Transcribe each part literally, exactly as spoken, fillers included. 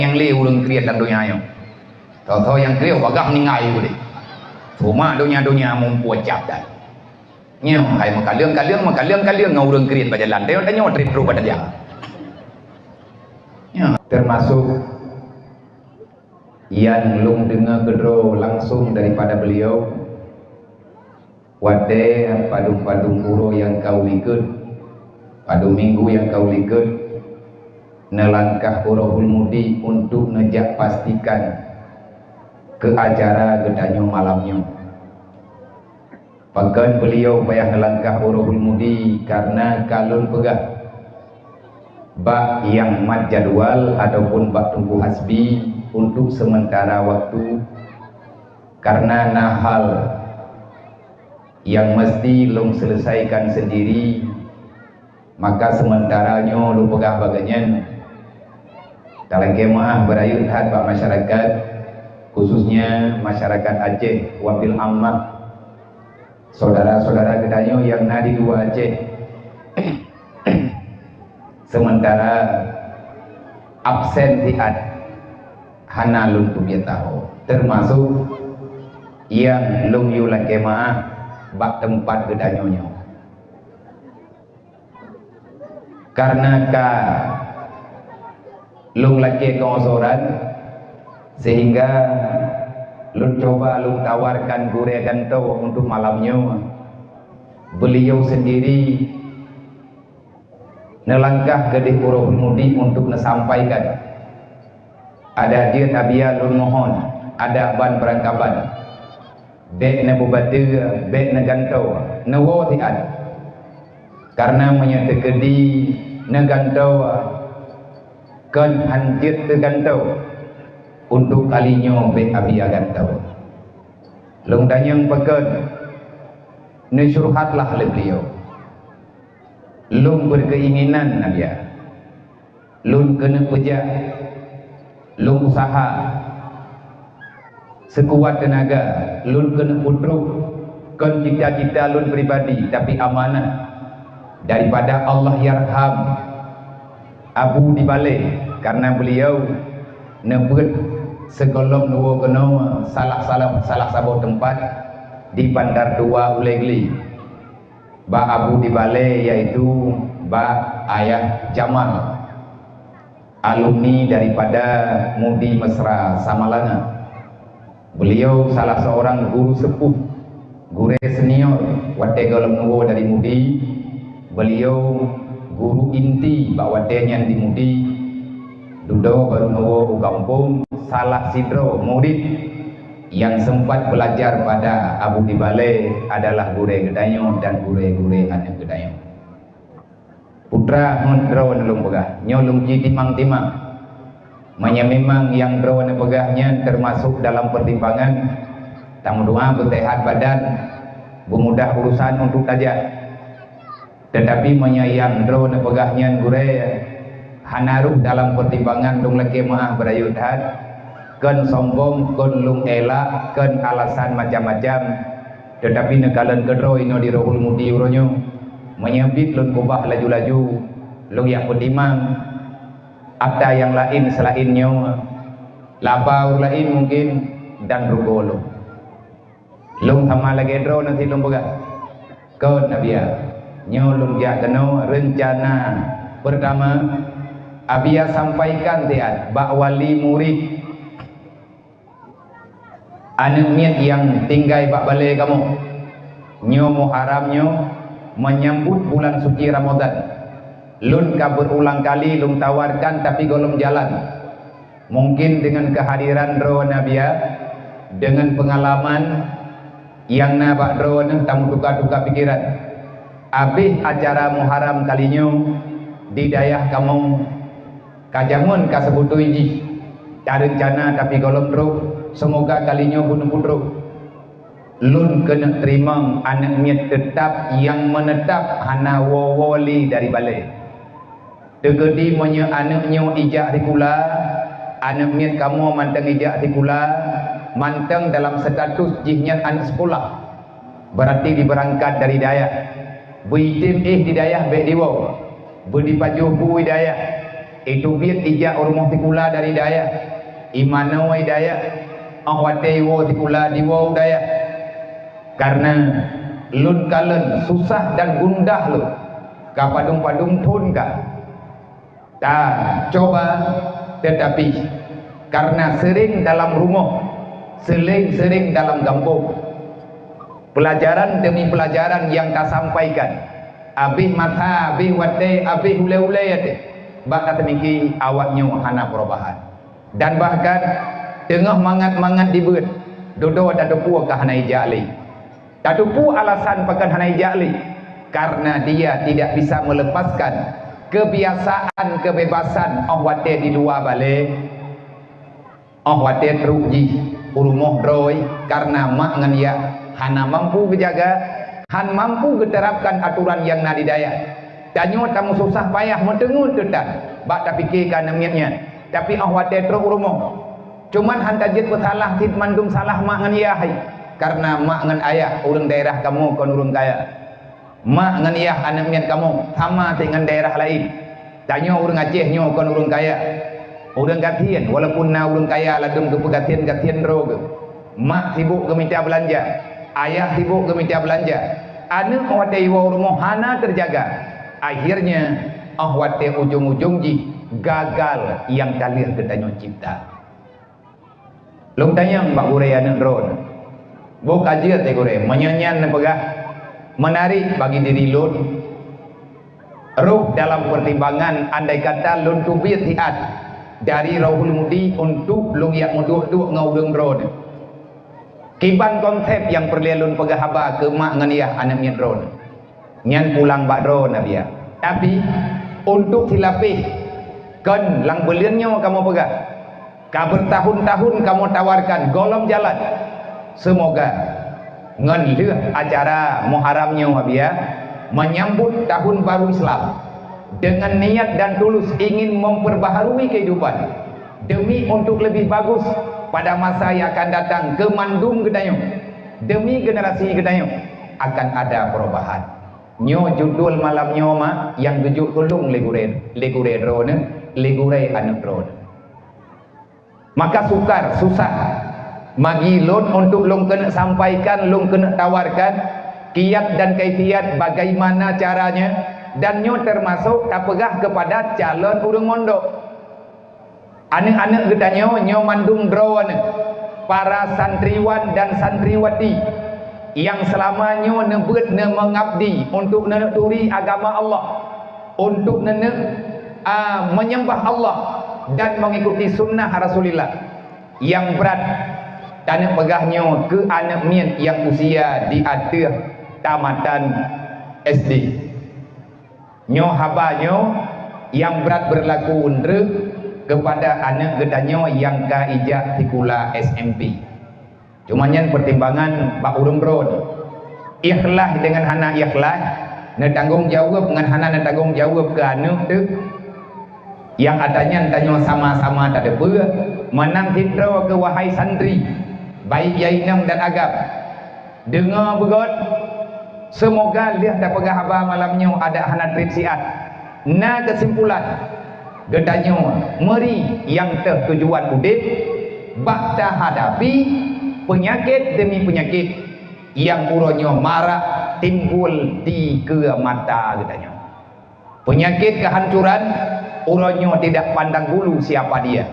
nyang lé ureuëng kriet lam donya nyoe. Tho-tho nyang kriet bagah meuninggai udeb. Cuma donya-donya mumpue cap dan. Nyoe hai meukaleueng-kaleueng, meukaleueng-kaleueng ngon ureuëng kriet bak jalan. Tanyoe-tanyoe treb trok bak tajak. Nyoe termasuk nyang lôn deungoe keudroe langsung daripada beliau. Watée padum-padum uroe nyang ka u likot, padum minggu nyang ka u likot, neulangkah u Rohul Mudi untuk neujak pastikan keu acara geutanyoe malam nyoe. Pakon beliau payah neulangkah u Rohul Mudi? Karena ka lôn peugah bak nyang mat jadwal ataupun bak Teungku Hasbi untuk sementara waktu, karena na hal yang mesti lôn selesaikan sendiri, maka sementara nyoe lôn peugah bagainyan. Talakée meuáh beurayeuk that bak masyarakat, khususnya masyarakat Aceh wabil ammah, saudara-saudara geutanyoe nyang na di luwa Aceh. Sementara absen siat hana lôn peubiet tahu, termasuk nyang lôn yue lakée meuáh bak teumpat geutanyoe nyoe. Karena ka lôn lakée keuuzoran, sehingga lôn coba lôn tawarkan gurée gantoe untuk malam nyoe. Beliau sendiri neulangkah keudeh u Rohul Mudi untuk neusampaikan. Adak jeuet Abia lôn mohon, adak ban beurangkaban, bék neupeubateue, bék neugantoe, neuwoe siat. Karena meunyoe teukeudi neugantoe, kon han jeuet teugantoe, untuk kali nyoe bék Abia gantoe. Lôn tanyong pakon, neusyuruhatlah lé beliau. Lôn beukeuinginan Abia. Lôn keuneuk peujak, lôn useuha seukuat teunaga, lôn keuneuk peutrok kon cita-cita lôn pribadi, tapi amanah daripada Allahyarham Abu Dibalé, karena beliau neubeuet sigohlom neuwoe keunoe salah, salah, salah saboh teumpat di Bandar Dua Ulee Gli. Bak Abu Dibalé, yaitu bak Ayah Jamal, alumni daripada Mudi Mesra Samalanga. Beliau salah seorang guru sepuh, gurée senior watée gohlom neuwoe dari Mudi. Beliau guru inti bak watée nyan di Mudi. Dudoe barô neuwoe u gampông, salah sidroe murit nyang sempat belajar pada Abu Dibalé adalah gurée geutanyoe dan gurée-gurée aneuëk geutanyoe. Putra, ngon droeneuh lôn peugah, nyoe lôn ji timang-timang. Meunyoe memang nyang droeneuh peugah nyan teumasok dalam peutimbangan, tameudoá beuseuhat badan, beumudah urusan untuk tajak. Teutapi meunyoe nyang droeneuh peugah nyan gurée hana rôh dalam peutimbangan, lôn lakée meuáh beurayeuk that, kon sombong, kon lôn elak, kon alasan macam-macam, teutapi neukalon keudroe inoe di Rohul Mudi uroe nyoe. Meunyoe biet lôn keubah laju-laju, lôn jak peutimang atra nyang laén seulaén nyoe, laba ureuëng laén mungken dan rugoe lôn. Lôn sama lagée droeneuh sit lôn peugah. Kon Abia, nyoe lôn jak keunoe reuncana. Peurtama, Abia sampaikan siat bak wali murit aneuëk miet nyang tinggai bak balée kamoe. Nyoe Muharram nyoe menyambut bulan suci Ramadan. Lôn ka beurulang kali lôn tawarkan, tapi gohlom jalan. Mungkin deungon keuhadiran droeneuh Abia, deungon peungalaman nyang na bak droeneuh tameutuka-tuka pikeran. Abéh acara Muharram kali nyoe di dayah kamoe ka jameun ka seubeutôi jih tareuncana, tapi gohlom trok, seumoga kali nyoe beuneuputrok. Lôn keuneuk teurimong aneuëk miet teutab nyang meuneutap hana woe-woe lé dari balée. Teukeudi meunyoe aneuëk nyoe ijak sikula, aneuëk miet kamoe mantong ijak sikula, mantong dalam status jih nyan aneuëk sikula, beurati jibeurangkat dari dayah. Beuitem éh di dayah bék diwoe, beudipajoh bu di dayah. Itu biet ijak u rumoh sikula dari dayah, imanoe dayah, oh watée iwoe sikula diwoe dayah. Karena lôn kalon susah dan gundah lôn, ka padum-padum thon ka. Ta coba, tetapi karena sering dalam rumoh, sering-sering dalam gampông, pelajaran demi pelajaran yang tasampaikan, abéh masa, abéh watée, abéh ulée-ulée até, bak tateumiki awaknyoe hana perubahan. Dan bahkan teungoh mangat-mangat dibeuet, dudoe tateupeue ka hana ijak lé. Tateupeue alasan pakon hana ijak lé? Karena dia tidak bisa melepaskan kebiasaan kebebasan óh watée di luwa balée. Óh watée trok jih u rumoh droe, karena mak ngon yah hana mampu geujaga, han mampu geuterapkan aturan nyang na di dayah. Tanyoe tameususah payah meuteungeut teutan bak tapike keu aneuk miet nyan. Tapi óh watée trok u rumoh, cuman han tajeuet peusalah cit mandum salah mak ngon yah hai, karena mak ngon ayah ureuëng daerah kamoe kon ureuëng kaya. Mak ngon yah aneuk miet kamoe sama cit ngon daerah laén. Tanyoe ureuëng Aceh nyoe kon ureuëng kaya, ureuëng gasien, walaupun na ureuëng kaya ladum geupeugasien-gasien droe geuh. Mak sibok geumita beulanja, ayah sibok geumita beulanja. Aneuk watée iwoe u rumoh hana teujaga. Akhirnya, óh watée ujong-ujong jih gagal nyang ka lheueh geutanyoe cipta. Lôn tanyong bak gurée aneuk droeneuh, "Boh ka jeuet, eh, gurée, meunyoe nyan neupeugah menarik bagi diri lôn?" Roh dalam pertimbangan, andai kata lôn teubiet siat dari Rohul Mudi untuk lôn jak meuduek-duek ngon ureuëng droeneuh. Kiban konsep nyang peureulée lôn peugah haba keu mak ngon yah aneuk miet droeneuh. Nyan pulang bak droeneuh biya. Tapi, untuk silapéh, kon lam buleuen nyoe kamoe peugah. Ka bertahun-tahun kamoe tawarkan gohlom jalan. Semoga ngon lheueh acara Muharram nyoe biya, menyambut tahun baru Islam, dengan niat dan tulus ingin memperbaharui kehidupan demi untuk lebih bagus pada masa yang akan datang keu mandum geutanyoe, demi generasi geutanyoe akan ada perubahan. Nyoe judul malam nyoe, mak, nyang geujok tulông lé gurée, lé gurée droeneuh, lé gurée aneuk droeneuh. Maka sukar, susah bagi lôn untuk lôn keuneuk sampaikan, lôn keuneuk tawarkan kiat dan kaifiat bagaimana caranya, dan nyoe teumasok tapeugah keupada calon ureuëng mondok. Aneuk-aneuk geutanyoe nyoe mandum droeneuh, para santriwan dan santriwati nyang seulama nyoe neubeuet neumeungabdi untuk neuturi agama Allah, untuk neuneuk, a, menyembah Allah dan mengikuti sunnah Rasulillah. Nyang brat taneuk peugah nyoe keu aneuk miet nyang usia di ateueh tamatan S D. Nyoe haba nyoe nyang brat beurlaku treuk keupada aneuk geutanyoe nyang ka ijak sikula S M P. Cuma nyan peutimbangan bak ureuëng droeneuh. Ikhlas deungon hana ikhlas, neutanggong jaweueb ngon hana neutanggong jaweueb keu aneuk teuh. Nyang ata nyan tanyoe sama-sama tateupeue, meunan sidroe keu wahai santri, baik nyang inong dan agam. Deungoe beugöt, seumoga lheueh tapeugah haba malam nyoe adak hana treb siat. Na keusimpulan, geutanyoe meuri nyang teuh tujuan udeb bak tahadapi peunyakét demi peunyakét nyang uroe nyoe marak timbul dikeue mata geutanyoe. Peunyakét keuhancuran uroe nyoe tidak pandang bulu siapa dia.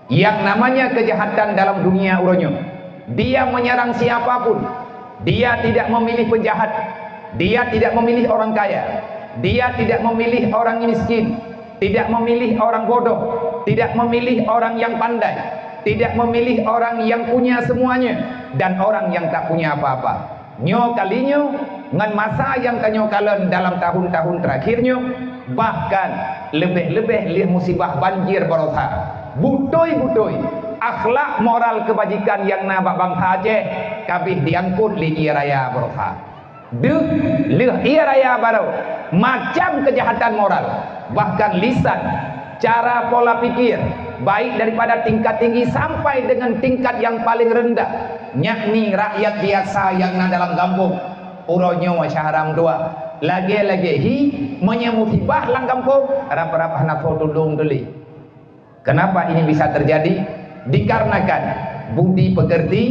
Yang namanya kejahatan dalam dunia uroe nyoe, dia menyerang siapa pun. Dia tidak memilih penjahat. Dia tidak memilih orang kaya. Dia tidak memilih orang miskin. Tidak memilih orang bodoh. Tidak memilih orang yang pandai. Tidak memilih orang yang punya semuanya dan orang yang tak punya apa-apa. Nyoe kali nyoe, ngon masa nyang tanyoe kalon dalam tahun-tahun terakhir nyoe, bahkan leubeh-leubeh lheueh musibah banjir baroesa. Beutôi-beutôi, akhlak moral keubajikan nyang na bak bansa Aceh ka abéh diangkot lé ié raya baroesa. Deuh lheueh ié raya barô, macam keujahatan moral, bahkan lisan, cara pola pikir, baik daripada tingkat tinggi sampai dengan tingkat yang paling rendah, yakni rakyat biasa nyang na dalam gampông. Uroe nyoe syahram dua, Lagée-lagée hi, meunyoe musibah lam gampông, rab-rab hana soe tulông teuh lé. Kenapa ini bisa terjadi? Dikarenakan budi pekerti,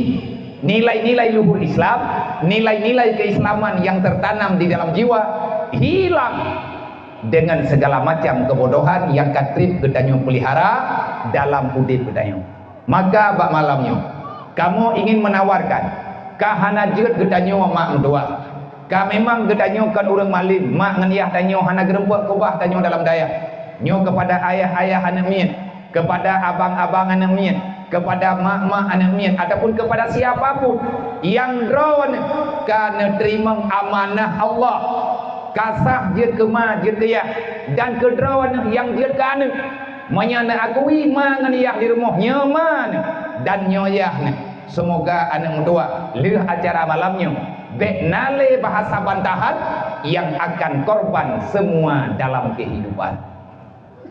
nilai-nilai luhur Islam, nilai-nilai keislaman yang tertanam di dalam jiwa hilang dengan segala macam kebodohan yang ka treb geutanyoe pelihara dalam udeb geutanyoe. Maka bak malam nyoe, kamoe ingin menawarkan, ka hana jeuet geutanyoe mak meutuah. Ka memang geutanyoe kon ureuëng malem, mak ngon yah tanyoe hana geurumpok keubah tanyoe dalam dayah. Nyoe kepada ayah-ayah aneuëk miet, kepada abang-abang aneuëk miet, kepada mak-mak aneuëk miet, ataupun kepada siapa pun nyang droeneueh ka neuteurimong amanah Allah, ka sah jeuet keu ma jeuet keu yah, dan keu droeneueh nyang jeuet keu aneuëk. Meunyoe neuakui ma ngon yah di rumoh, nyoe ma neuh dan nyoe yah neuh. Seumoga aneuëk meutuah lheueh acara malam nyoe bék na lé bahasa bantahan nyang akan korban semua dalam kehidupan.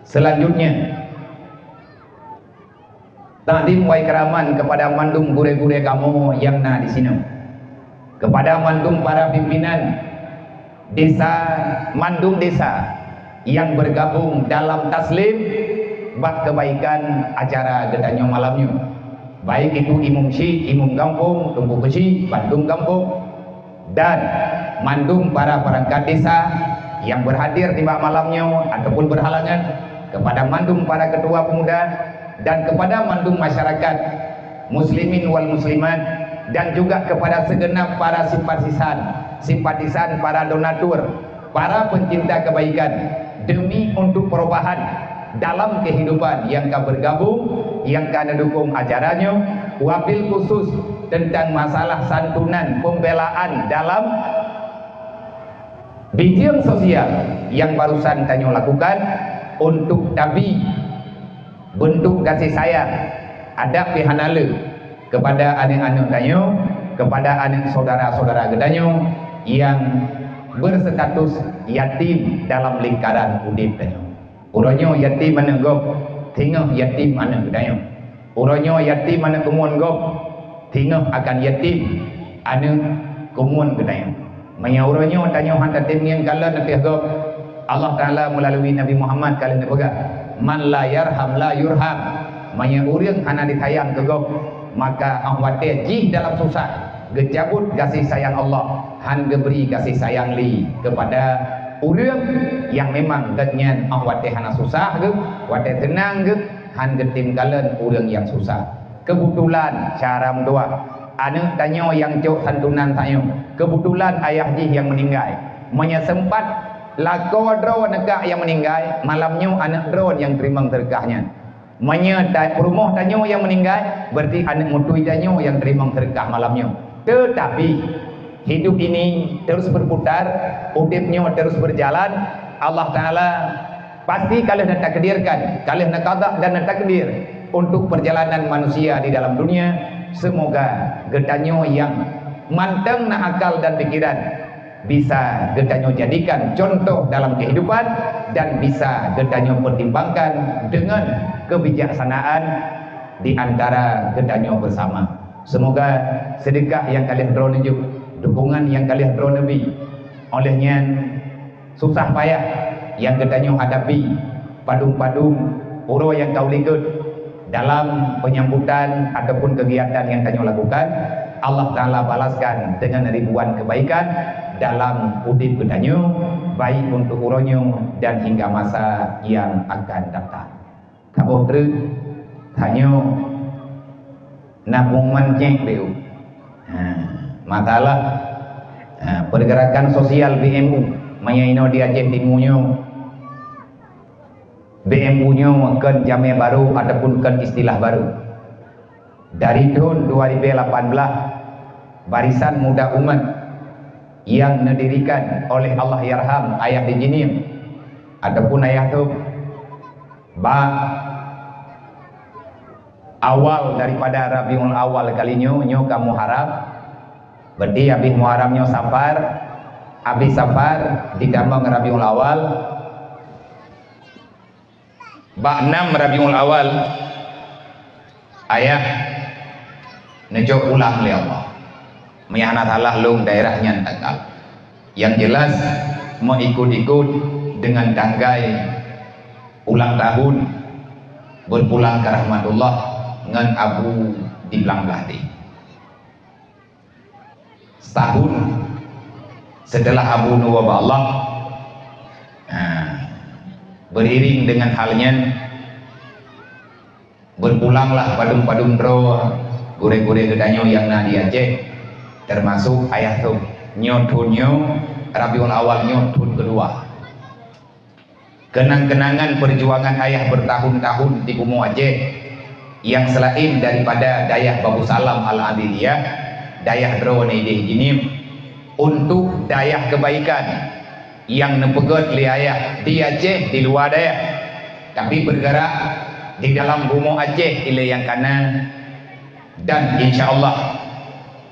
Selanjutnya, takdim wa ikraman kepada mandum gurée-gurée kamoe nyang na di sinoe. Kepada mandum para pimpinan desa, mandum desa yang bergabung dalam taslim bak kebaikan acara geutanyoe malam nyoe, baik itu imum syik, imum gampông, teungku keuchik, bandum gampông, dan mandum para perangkat desa yang berhadir di bak malam nyoe ataupun berhalangan, kepada mandum para ketua pemuda, dan kepada mandum masyarakat muslimin wal muslimat, dan juga kepada segenap para simpatisan, simpatisan, para donatur, para pencinta kebaikan demi untuk perubahan dalam kehidupan yang ka bergabung, yang ka neudukung acara nyoe, wabil khusus tentang masalah santunan pembelaan dalam bidang sosial yang barusan tanyoe lakukan untuk tabi bentuk kasih sayang, adak pih hana le kepada aneuëk-aneuëk tanyoe, kepada aneuëk saudara-saudara geutanyoe yang berstatus yatim dalam lingkaran udeb tanyoe. Uroe nyoe yatim aneuëk gob, singoh yatim aneuëk geutanyoe. Uroe nyoe yatim aneuëk keumuen gob, singoh akan yatim aneuëk keumuen geutanyoe. Meunyoe uroe nyoe tanyoe hana tatem ngieng kalon ateueh gob, Allah Taala meulalu Nabi Muhammad ka lheueh neupeugah, "Man la yarham la yurham." Meunyoe ureuëng hana disayang keu gob, maka óh watée jih dalam susah, geucabut gaséh sayang Allah, hán geubri gaséh sayang lé keupada ureuëng nyang memang gobnyan óh watée hana susah geuh, watée teunang geuh, hán geutem kalon ureuëng nyang susah. Keubeutulan cara meutuah, aneuëk tanyoe nyang cok santunan tanyoe, keubeutulan ayah jih nyang meuninggai. Meunyoe seumpat lakoe droe neuka nyang meuninggai, malam nyoe aneuëk droe nyang teurimong seudeukah nyan. Meunyoe ta-, peurumoh tanyoe nyang meuninggai, berarti aneuëk meutuih tanyoe nyang teurimong seudeukah malam nyoe. Teutapi, hidup ini terus berputar, udeb nyoe terus berjalan, Allah Taala pasti ka lheueh neutakdirkan, ka lheueh neukada dan neutakdir untuk perjalanan manusia di dalam dunia. Seumoga geutanyoe nyang mantong na akal dan pikiran bisa geutanyoe jadikan contoh dalam kehidupan dan bisa geutanyoe pertimbangkan dengan kebijaksanaan di antara geutanyoe bersama. Seumoga seudeukah nyang ka lheueh droeneueh jok, dukungan nyang ka lheueh droeneueh bi, óh lheueh nyan susah payah nyang geutanyoe hadapi padum-padum uroe nyang ka u likot dalam penyambutan ataupun kegiatan nyang tanyoe lakukan, Allah Taala balaskan dengan ribuan kebaikan dalam udeb geutanyoe, baik untuk uroe nyoe dan hingga masa nyang akan datang. Saboh treuk, tanyoe na pengumuman cék B U. Ha, masalah, ha, pergerakan sosial B M U. Meunyoe inoe di Aceh Timu nyoe, B M U nyoe kon jamé barô ataupun kon istilah barô. Dari thôn dua ribu lapan belas, Barisan Muda Umat yang neudirikan oleh Allahyarham Ayah Dijiniem ataupun Ayah Thôb, bak awal daripada Rabiul Awal kali nyoe, nyoe ka Muharram. Berarti abéh Muharram nyoe Safar, abéh Safar ditamong Rabiul Awal. Bak enam Rabiul Awal, Ayah neujok pulang lé Allah. Meunyo hana salah lôn daerah nyan tanggal. Yang jelas, meuikut-ikut deungon tanggai ulang tahun beupulang keu rahmatullah ngon Abu di Blang Blahdeh. Setahun seuteulah Abu neuwoe bak Allah, ha, beuriring deungon hal nyan, beupulanglah padum-padum droe gurée-gurée geutanyoe nyang na di Aceh, teumasok ayah lôn. Nyoe thon nyoe, Rabiul Awal nyoe thon keudua. Keunang-keunangan peujuangan ayah beutahun-tahun di bumoe Aceh, nyang seulaén daripada Dayah Babu Salam Al-Adidiyah, dayah droeneuh idéh jinim, untuk dayah keubaikan nyang neupeugét lé ayah di Aceh, di luwa dayah, tapi beurgerak di dalam bumoe Aceh ilée nyang kana, dan insya Allah,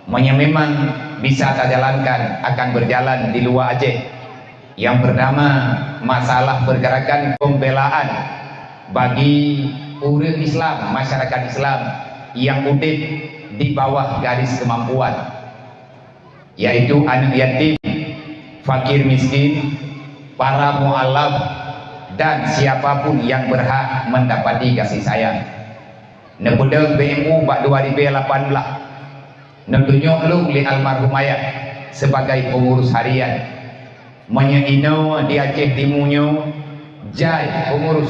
meunyoe memang bisa tajalankan, akan beurjalan di luwa Aceh. Nyang peurtama, masalah peurgerakan peumbélaan bagi ureuëng Islam, masyarakat Islam nyang udeb di bawah garis keumampuan, yaitu aneuëk yatim, fakir miskin, para mualaf, dan siapa pun nyang beurhak meundapati gaséh sayang. Neupeudong B M U bak dua ribée lapan blaih, neutunyok lôn lé almarhum ayah sibagai peungurus harian. Meunyoe inoe di Aceh Timu nyoe jai peungurus,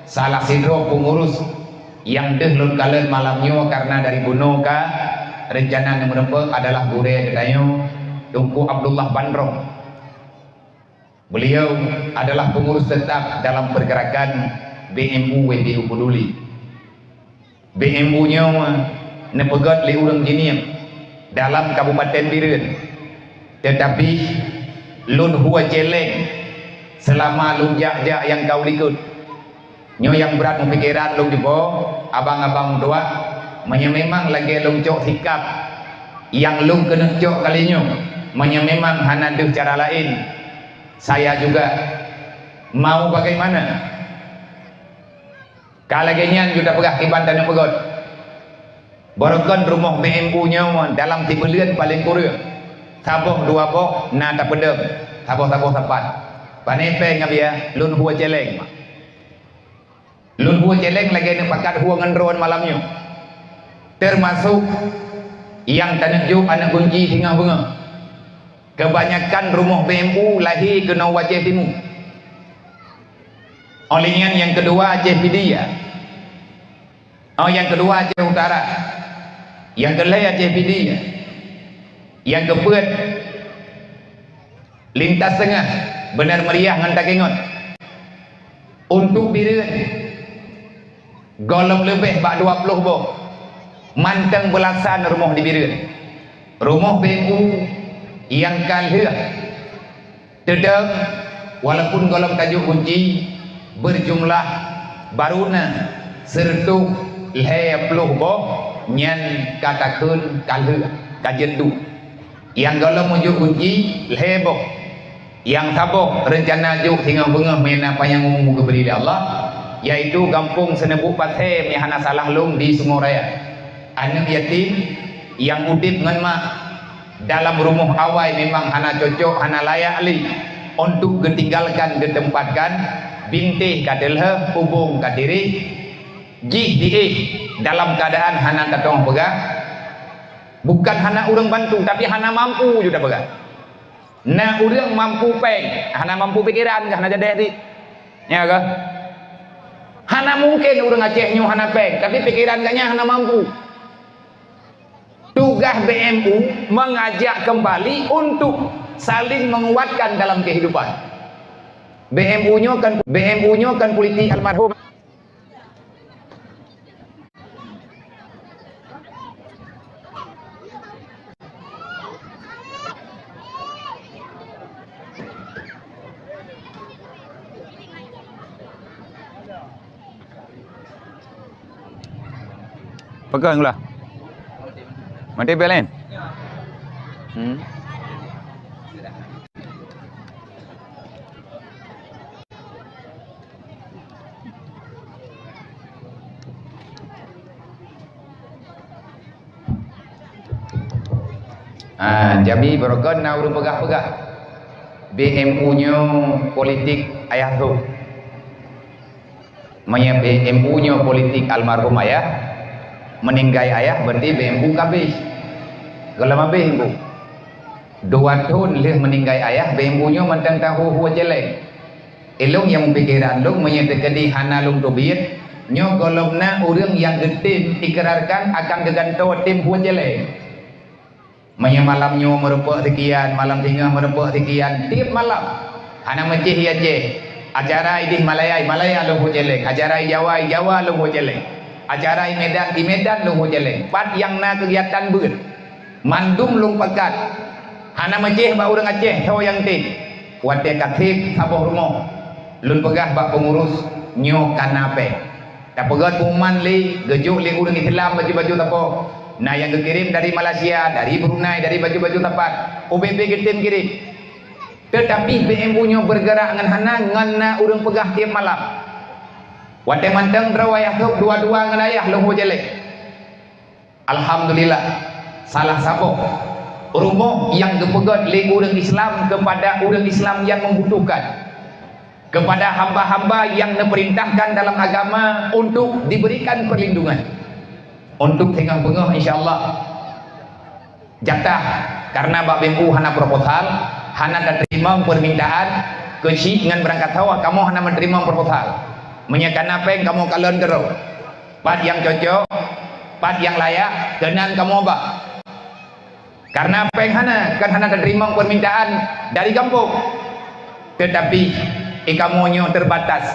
salah sidroe peungurus nyang deuh lôn kalon malam nyoe kareuna dari bunoe ka reuncana neumeureumpok adalah gurée geutanyoe, Teungku Abdullah Bandrong. Beliau adalah peungurus tetap dalam peurgerakan B M U W P U Peduli. B M U nyoe neupeugét lé ureuëng jinim dalam Kabupaten Bireuen, teutapi lôn hue céléng seulama lôn jak-jak nyang ka u likot. Nyoe nyang brat meupikeran lôn cuba, abang-abang meutuah, meunyoe memang lagée lôn cok sikab nyang lôn keuneuk cok kali nyoe, meunyoe memang hana deuh cara laén, saya juga mau bagaimana? Ka lagée nyan ju tapeugah kiban tanyoe peugét. Barokon rumoh B M U nyoe dalam sibuleuen paleng kureueng saboh dua boh na tapeudong, saboh-saboh sapat. Pane péng Abiya, lôn hue céléng. Lôn hue céléng lagée neupakat hue ngon droe malam nyoe. Teumasok nyang taneuk jok aneuëk gunci singoh beungoh. Keubanyakan rumoh B M U lahé keunoe u Aceh Timu. Óh lheueh nyan nyang keudua Aceh Pidie. Oh, nyang keudua Aceh Utara. Nyang keulhée Aceh Pidie. Nyang keupeuet lintas teungoh, Beuneurmeuriah ngon Takengot. Untuk Bireuen, gohlom leubeh bak dua ploh boh mantong beulasan rumoh di Bireuen. Rumoh B M U nyang ka lheueh teudong, walaupun gohlom tajok gunci, beurjumlah barô na sireutôh lhée ploh boh nyan ka takheun ka lheueh, ka jeuet duek. Nyang gohlom meujok gunci lhée boh. Nyang saboh reuncana jok singoh beungoh meunyoe na panyang umu geubri lé Allah, yaitu gampông Seuneubuk Pasé meunyoe hana salah lôn di Sungai Raya. Aneuëk yatim nyang udeb ngon mak dalam rumoh awai memang hana cocok, hana layak lé untuk geutinggalkan, geuteumpatkan, bintéh ka teulheueh, ubông ka tireh, jih jiéh dalam keuadaan hana tatong peugah. Bukan hana ureuëng bantu, tapi hana mampu ju tapeugah. Na ureuëng mampu péng, hana mampu pikeran, hana jadeh di. Ya kah? Hana mungkin ureuëng Aceh nyoe hana péng, tapi pikeran geuhnyan hana mampu. Tugas B M U mengajak kembali untuk saling menguatkan dalam kehidupan. B M U nyoe kan, B M U nyoe kan politik almarhum. Pegang lah. Mati belen. Hmm. Ah, Jami beurokon na ureuëng peugah-peugah. B M U nyoe politik ayah lôn. Meunyoe B M U nyoe politik almarhum ayah, meuninggai ayah berarti B M U ka habéh. Gohlom habéh, Bu. Dua thon lheueh meuninggai ayah, B M U nyoe mantong tahu hue céléng. Ilôn nyang meupikeran lôn, meunyoe teukeudi hana lôn teubiet, nyoe gohlom na ureuëng nyang geutem ikrarkan akan geugantoe tem hue céléng. Meunyoe malam nyoe meurumpok sikian, malam singoh meurumpok sikian, tiep malam. Hana meucéh i Aceh. Acara idéh Malaya, i Malaya lôn hue céléng. Acara i Jawa, i Jawa lôn hue céléng. Acara i Medan, i Medan lôn hue céléng. Pat nyang na keugiatan beuet, mandum lôn pakat. Hana meucéh bak ureuëng Aceh, soe nyang tem. Watée ka sép saboh rumoh, lôn peugah bak peungurus, nyoe ka na péng. Tapeugét pengumuman lé, geujok lé ureuëng Islam baju-baju sapo. Na nyang geukirém dari Malaysia, dari Brunei, dari baju-baju sapat. O B P geutem kirém. Teutapi B M U nyoe beugerak ngon hana, ngon na ureuëng peugah tiep malam. Watée mantong droe ayah sôk dua-dua ngon ayah lôn hue céléng. Alhamdulillah, salah saboh rumoh nyang geupeugét lé ureuëng Islam keupada ureuëng Islam nyang membutuhkan, keupada hamba-hamba nyang neupeurintahkan dalam agama untuk diberikan perlindungan. Untuk singoh beungoh, insya Allah, jatah, karena bak B M U hana proposal, hana tateurimong permintaan, keuchik ngon beurangkat sawah kamoe hana meuteurimong proposal. Meunyoe ka na péng, kamoe kalon keudroe. Pat nyang cocok, pat nyang layak, keunan kamoe ba. Karena péng hana, kan hana tateurimong permintaan dari gampông. Teutapi, i kamoe nyoe terbatas.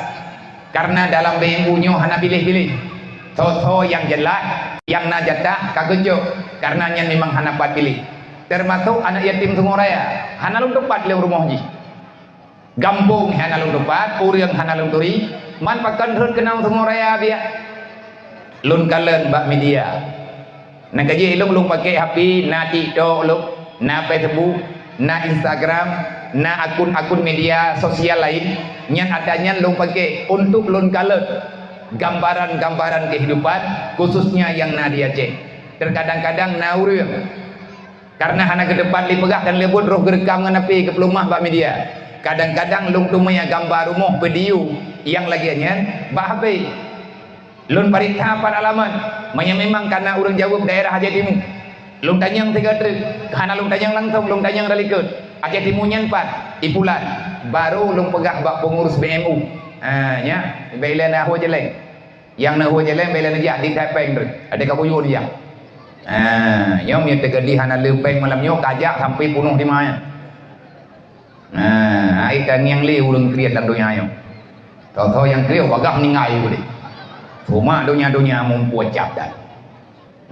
Karena dalam B M U nyoe hana piléh-piléh. Soe-soe nyang jeulaih, nyang na jatah ka geucok, karena nyan memang hana pat piléh. Termasuk aneuk yatim Sungai Raya, hana lôn teupat lé rumoh jih. Gampông hana lôn teupat, ureuëng hana lôn turi, man pakon rhot keunong Sungai Raya biak. Lôn kalon bak media. Na ka jih lôn, lôn pakai H P, na TikTok lôn, na Facebook, na Instagram, na akun-akun media sosial lain, nyan ata nyan lôn pakai untuk lôn kalon gambaran-gambaran kehidupan, khususnya nyang na di Aceh. Terkadang-kadang na ureuëng Karena hana geuteupat lé peugah dan lé buet, roh geureukam ngon H P geupeuleumah bak media. Kadang-kadang lôn teumé gamba rumoh, video nyang lagée nyan bak H P. Lôn pareksa pat alamat, meunyoe memang ka na ureuëng jaweueb daerah Aceh Timu. Lôn tanyong sigoe treuk, hana lôn tanyong langsong, lôn tanyong dari likot. Aceh Timu nyan pat, i Pulan, barô lôn peugah bak peungurus B M U. Ha, nya, bèk ilée na hue jeleng. Nyang na hue jeleng bèk lé neujak, di that péng treuk. Adak ka buyue neujak. Ah, nyoe meunyoe teukeudi hana le péng malam nyoe, kajak sampai punoh di ma nyan. Ah, hai ka ngieng lé ureuëng kriet lam donya nyoe. Tho-tho nyang kriet bagah meuninggai udeh. Cuma donya-donya mumpue cap dan.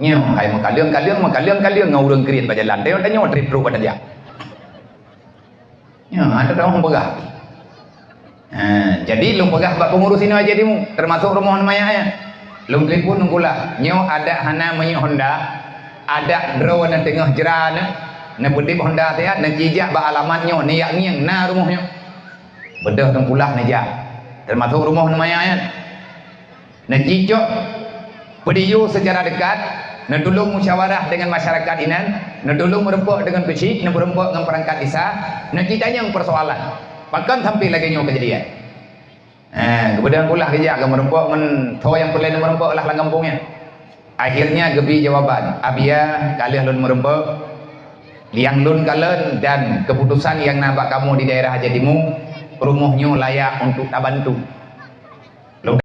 Nyoe hai meukaleueng-kaleueng, meukaleueng-kaleueng ngon ureuëng kriet bak jalan. Tengok tanyoe trép trok bak tajak. Nyoe, hana teupeugah. Ha, jadi lôn peugah bak peungurus inoe Aceh Timu, termasuk rumoh neumaya nyan. Lôn telepon lôn kula, nyoe adak hana meunyoe Honda, adak droe na teungoh jra na, na peudeb Honda siat, na jijak bak alamat nyoe, na yak ngieng na rumoh nyoe. Beudôh teungkulah neujak, termasuk rumoh neumaya nyan. Neujicok peudiyue seucara dekat, neutulông musyawarah deungon masyarakat inan, neutulông meurumpok deungon keuchik, neumeurumpok ngon peurangkat desa, neujitanyong peusoalan. Pakon sampai lagée nyoe keujadian? Eh, keumudian pulah geujak geumeurumpok ngon tho nyang peureulée neumeurumpok lah lam gampông nyan. Akhirnya geubi jawaban, "Abia, ka lheueh lôn meurumpok, nyang lôn kalon dan keuputosan nyang na bak kamoe di daerah Aceh Timu, rumoh nyoe layak untuk tabantu."